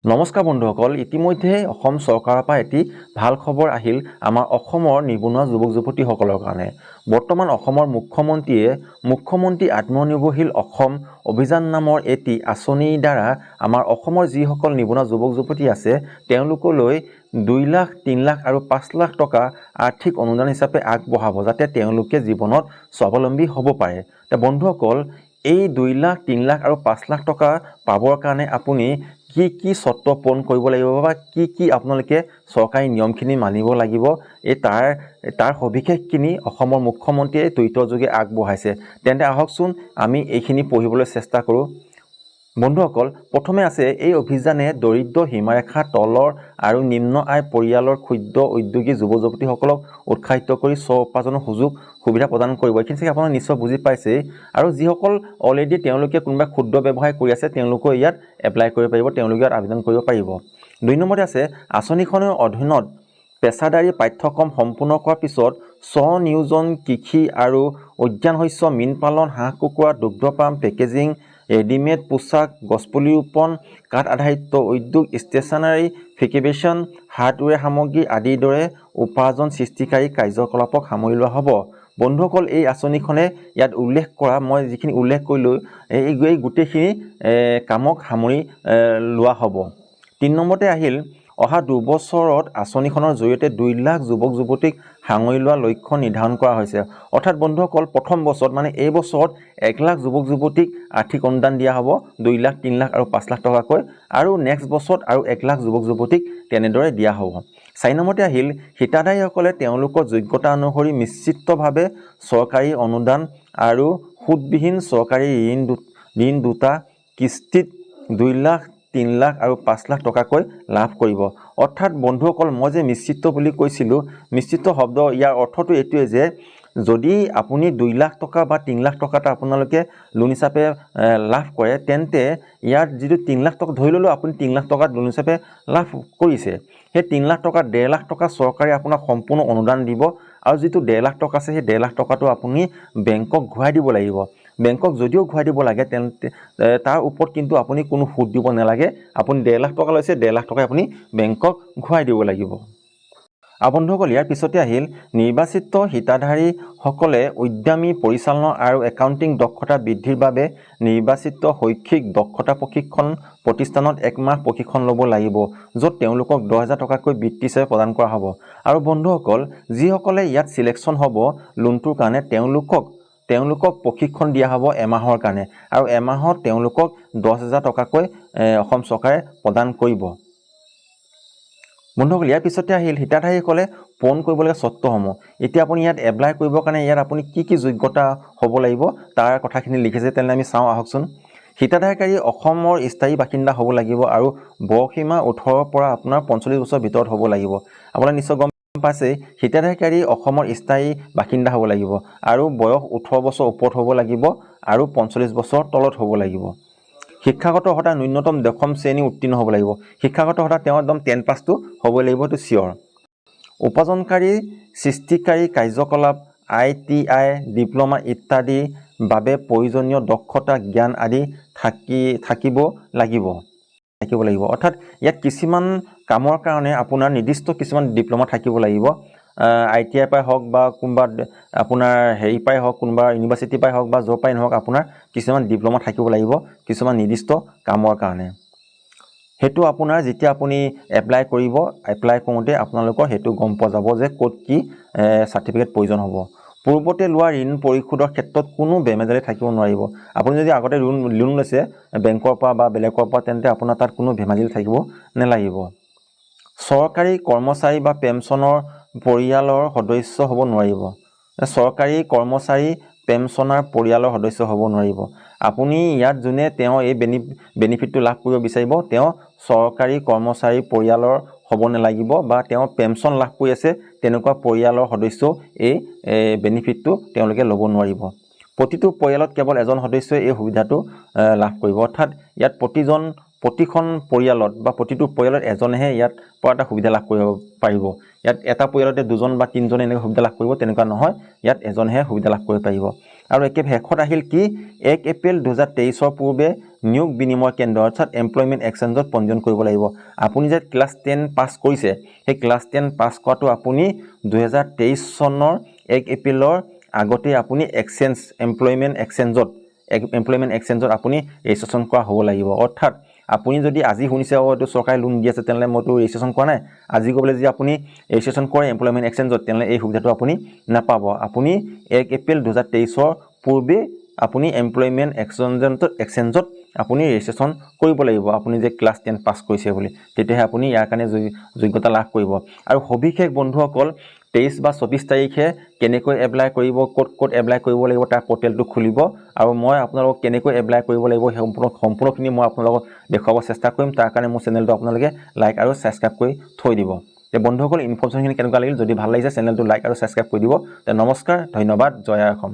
নমস্কাৰ বন্ধুসকল, ইতিমধ্যে অসম চৰকাৰৰ পৰা এটি ভাল খবৰ আহিল আমাৰ অসমৰ নিবনুৱা যুৱক যুৱতীসকলৰ কাৰণে। বৰ্তমান অসমৰ মুখ্যমন্ত্ৰীয়ে মুখ্যমন্ত্ৰী আত্মনিৰ্ভৰশীল অসম অভিযান নামৰ এটি আঁচনিৰ দ্বাৰা আমাৰ অসমৰ যিসকল নিবনুৱা যুৱক যুৱতী আছে, তেওঁলোকলৈ 2 লাখ, 3 লাখ আৰু 5 লাখ টকা আৰ্থিক অনুদান হিচাপে আগবঢ়াব, যাতে তেওঁলোকে জীৱনত স্বাৱলম্বী হ'ব পাৰে। বন্ধুসকল, এই 2 লাখ, 3 লাখ আৰু 5 লাখ টকা পাবৰ কাৰণে আপুনি কি কি চৰ্ত পূৰণ কৰিব লাগিব বা কি কি আপোনালোকে চৰকাৰী নিয়মখিনি মানিব লাগিব, এই তাৰ তাৰ সবিশেষখিনি অসমৰ মুখ্যমন্ত্ৰীয়ে টুইটৰ যোগে আগবঢ়াইছে। তেন্তে আহকচোন, আমি এইখিনি পঢ়িবলৈ চেষ্টা কৰোঁ। বন্ধুসকল, প্ৰথমে আছে, এই অভিযানে দৰিদ্ৰ সীমাৰেখাৰ তলৰ আৰু নিম্ন আয় পৰিয়ালৰ ক্ষুদ্ৰ উদ্যোগী যুৱ যুৱতীসকলক উৎসাহিত কৰি স্ব উপাৰ্জনৰ সুযোগ সুবিধা প্ৰদান কৰিব। এইখিনি চাগে আপোনালোকে নিশ্চয় বুজি পাইছেই। আৰু যিসকল অলৰেডি তেওঁলোকে কোনোবা ক্ষুদ্ৰ ব্যৱসায় কৰি আছে, তেওঁলোকেও ইয়াত এপ্লাই কৰিব পাৰিব, তেওঁলোকে ইয়াত আবেদন কৰিব পাৰিব। 2 নম্বৰতে আছে, আঁচনিখনৰ অধীনত পেছাদাৰী পাঠ্যক্ৰম সম্পূৰ্ণ কৰাৰ পিছত স্বনিয়োজন কৃষি আৰু উদ্যান শস্য, মীন পালন, হাঁহ কুকুৰা, দুগ্ধ পাম, পেকেজিং, ৰেডিমেড পোছাক, গছপুলি ৰোপণ, কাঠ আধাৰিত উদ্যোগ, ষ্টেচনাৰী, ফেব্ৰিকেশ্যন, হাৰ্ডৱেৰ সামগ্ৰী আদিৰ দৰে উপাৰ্জন সৃষ্টিকাৰী কাৰ্যকলাপক সামৰি লোৱা হ'ব। বন্ধুসকল, এই আঁচনিখনে ইয়াত উল্লেখ কৰা, মই যিখিনি উল্লেখ কৰিলোঁ, এই গোটেইখিনি কামক সামৰি লোৱা হ'ব। 3 নম্বৰতে আহিল, অহা 2 বছৰত আঁচনিখনৰ জৰিয়তে 2 লাখ যুৱক যুৱতীক সাঙুৰি লোৱাৰ লক্ষ্য নিৰ্ধাৰণ কৰা হৈছে। অৰ্থাৎ বন্ধুসকল, প্ৰথম বছৰত, মানে এই বছৰত 1 লাখ যুৱক যুৱতীক আৰ্থিক অনুদান দিয়া হ'ব, 2 লাখ, 3 লাখ আৰু 5 লাখ টকাকৈ। আৰু নেক্সট বছৰত আৰু 1 লাখ যুৱক যুৱতীক তেনেদৰে দিয়া হ'ব। 4 নম্বৰতে আহিল, হিতাধিকাৰীসকলে তেওঁলোকৰ যোগ্যতা অনুসৰি মিশ্ৰিতভাৱে চৰকাৰী অনুদান আৰু সুদবিহীন চৰকাৰী ঋণ দুটা কিস্তিত 2 লাখ, 3 লাখ আৰু 5 লাখ টকাকৈ লাভ কৰিব। অৰ্থাৎ বন্ধুসকল, মই যে মিশ্ৰিত বুলি কৈছিলোঁ, মিশ্ৰিত শব্দ ইয়াৰ অৰ্থটো এইটোৱে যে যদি আপুনি 2 লাখ টকা বা 3 লাখ টকা এটা আপোনালোকে লোন হিচাপে লাভ কৰে, তেন্তে ইয়াত যিটো 3 লাখ টকা, ধৰি ল'লোঁ আপুনি 3 লাখ টকা লোন হিচাপে লাভ কৰিছে, সেই 3 লাখ টকা 1.5 লাখ টকা চৰকাৰে আপোনাক সম্পূৰ্ণ অনুদান দিব আৰু যিটো 1.5 লাখ টকা আছে, সেই 1.5 লাখ টকাটো আপুনি বেংকক ঘূৰাই দিব লাগিব। বেংকক যদিও ঘূৰাই দিব লাগে, তেন্তে তাৰ ওপৰত কিন্তু আপুনি কোনো সুদ দিব নালাগে। আপুনি 1.5 লাখ টকা লৈছে, 1.5 লাখ টকাই আপুনি বেংকক ঘূৰাই দিব লাগিব। আৰু বন্ধুসকল, ইয়াৰ পিছতে আহিল, নিৰ্বাচিত হিতাধিকাৰীসকলে উদ্যমী পৰিচালনা আৰু একাউণ্টিং দক্ষতা বৃদ্ধিৰ বাবে নিৰ্বাচিত শৈক্ষিক দক্ষতা প্ৰশিক্ষণ প্ৰতিষ্ঠানত এক মাহ প্ৰশিক্ষণ ল'ব লাগিব, য'ত তেওঁলোকক 10,000 টকাকৈ বৃত্তি হিচাপে প্ৰদান কৰা হ'ব। আৰু বন্ধুসকল, যিসকলে ইয়াত চিলেকশ্যন হ'ব লোনটোৰ কাৰণে, তেওঁলোকক তেওঁলোকক প্ৰশিক্ষণ দিয়া হ'ব এমাহৰ কাৰণে আৰু এমাহত তেওঁলোকক 10,000 টকাকৈ অসম চৰকাৰে প্ৰদান কৰিব। বন্ধুসকল, ইয়াৰ পিছতে আহিল হিতাধিকাৰীসকলে পূৰণ কৰিবলগীয়া চৰ্তসমূহ। এতিয়া আপুনি ইয়াত এপ্লাই কৰিবৰ কাৰণে ইয়াত আপুনি কি কি যোগ্যতা হ'ব লাগিব, তাৰ কথাখিনি লিখিছে। তেনেহ'লে আমি চাওঁ আহকচোন। হিতাধিকাৰী অসমৰ স্থায়ী বাসিন্দা হ'ব লাগিব আৰু বয়সসীমা 18ৰ পৰা আপোনাৰ 45 বছৰৰ ভিতৰত হ'ব লাগিব। আপোনালোকে নিশ্চয় গম পাইছেই। হিতাধিকাৰী অসমৰ স্থায়ী বাসিন্দা হ'ব লাগিব আৰু বয়স 18 বছৰ ওপৰত হ'ব লাগিব আৰু 45 বছৰ তলত হ'ব লাগিব। শিক্ষাগত অৰ্হতা ন্যূনতম দশম শ্ৰেণী উত্তীৰ্ণ হ'ব লাগিব। শিক্ষাগত অৰ্হতা তেওঁ একদম 10 পাছটো হ'ব লাগিব, সেইটো চিয়'ৰ। উপাৰ্জনকাৰী সৃষ্টিকাৰী কাৰ্যকলাপ, আইটিআই, ডিপ্ল'মা ইত্যাদিৰ বাবে প্ৰয়োজনীয় দক্ষতা, জ্ঞান আদি থাকিব লাগিব। অৰ্থাৎ ইয়াত কিছুমান কামৰ কাৰণে আপোনাৰ নিৰ্দিষ্ট কিছুমান ডিপ্ল'মা থাকিব লাগিব। আইটিআই পৰাই হওক বা কোনোবা আপোনাৰ হেৰি পৰাই হওক, কোনোবা ইউনিভাৰ্চিটিৰ পৰাই হওক বা য'ৰ পৰাই নহওক, আপোনাৰ কিছুমান ডিপ্ল'মা থাকিব লাগিব কিছুমান নিৰ্দিষ্ট কামৰ কাৰণে। সেইটো আপোনাৰ যেতিয়া আপুনি এপ্লাই কৰিব, এপ্লাই কৰোঁতে আপোনালোকৰ সেইটো গম পোৱা যাব যে ক'ত কি চাৰ্টিফিকেট প্ৰয়োজন হ'ব। পূৰ্বতে লোৱা ঋণ পৰিশোধৰ ক্ষেত্ৰত কোনো বেমেজালি থাকিব নোৱাৰিব। আপুনি যদি আগতে লোন লৈছে বেংকৰ পৰা বা বেলেগৰ পৰা, তেন্তে আপোনাৰ তাত কোনো বেমেজালি থাকিব নালাগিব। চৰকাৰী কৰ্মচাৰী বা পেঞ্চনৰ পৰিয়ালৰ সদস্য হ'ব নোৱাৰিব। চৰকাৰী কৰ্মচাৰী, পেঞ্চনাৰ পৰিয়ালৰ সদস্য হ'ব নোৱাৰিব। আপুনি ইয়াত যোনে তেওঁ এই বেনিফিটটো লাভ কৰিব বিচাৰিব, তেওঁ চৰকাৰী কৰ্মচাৰী পৰিয়ালৰ হ'ব নালাগিব বা তেওঁ পেঞ্চন লাভ কৰি আছে, তেনেকুৱা পৰিয়ালৰ সদস্যও এই বেনিফিটটো তেওঁলোকে ল'ব নোৱাৰিব। প্ৰতিটো পৰিয়ালত কেৱল এজন সদস্যই এই সুবিধাটো লাভ কৰিব। অৰ্থাৎ ইয়াত প্ৰতিখন পৰিয়ালত বা প্ৰতিটো পৰিয়ালত এজনেহে ইয়াত পৰা এটা সুবিধা লাভ কৰিব পাৰিব। ইয়াত এটা পৰিয়ালতে দুজন বা তিনিজনে এনেকৈ সুবিধা লাভ কৰিব, তেনেকুৱা নহয়। ইয়াত এজনেহে সুবিধা লাভ কৰিব পাৰিব। আৰু একেবাৰে শেষত আহিল কি? 1 এপ্ৰিল 2023ৰ পূৰ্বে নিয়োগ বিনিময় কেন্দ্ৰ অৰ্থাৎ এমপ্লয়মেণ্ট এক্সচেঞ্জত পঞ্জীয়ন কৰিব লাগিব। আপুনি যে ক্লাছ 10 পাছ কৰিছে, সেই ক্লাছ 10 পাছ কৰাটো আপুনি 2023 চনৰ 1 এপ্ৰিলৰ আগতে আপুনি এমপ্লয়মেণ্ট এক্সচেঞ্জত আপুনি ৰেজিষ্ট্ৰেশ্যন কৰা হ'ব লাগিব। অৰ্থাৎ আপুনি যদি আজি শুনিছে, "অঁ, এইটো চৰকাৰে লোন দি আছে, তেনেহ'লে মইতো ৰেজিষ্ট্ৰেশ্যন কৰা নাই", আজি গৈ পেলাই যদি আপুনি ৰেজিষ্ট্ৰেশ্যন কৰে এমপ্লয়মেণ্ট এক্সচেঞ্জত, তেনেহ'লে এই সুবিধাটো আপুনি নাপাব। আপুনি 1 এপ্ৰিল 2023ৰ পূৰ্বে আপুনি এমপ্লয়মেণ্ট এক্সচেঞ্জত আপুনি ৰেজিষ্ট্ৰেশ্যন কৰিব লাগিব, আপুনি যে ক্লাছ 10 পাছ কৰিছে বুলি। তেতিয়াহে আপুনি ইয়াৰ কাৰণে যোগ্যতা লাভ কৰিব। আৰু সবিশেষ বন্ধুসকল, 23 বা 24 তাৰিখে কেনেকৈ এপ্লাই কৰিব, ক'ত ক'ত এপ্লাই কৰিব লাগিব, তাৰ পৰ্টেলটো খুলিব আৰু মই আপোনালোকক কেনেকৈ এপ্লাই কৰিব লাগিব, সেই সম্পূৰ্ণখিনি মই আপোনালোকক দেখুৱাব চেষ্টা কৰিম। তাৰ কাৰণে মোৰ চেনেলটো আপোনালোকে লাইক আৰু ছাবস্ক্ৰাইব কৰি থৈ দিব। তে বন্ধুসকল, ইনফৰ্মেশ্যনখিনি কেনেকুৱা লাগিল? যদি ভাল লাগিছে, চেনেলটো লাইক আৰু ছাবস্ক্ৰাইব কৰি দিব। তে নমস্কাৰ, ধন্যবাদ, জয় আই অসম।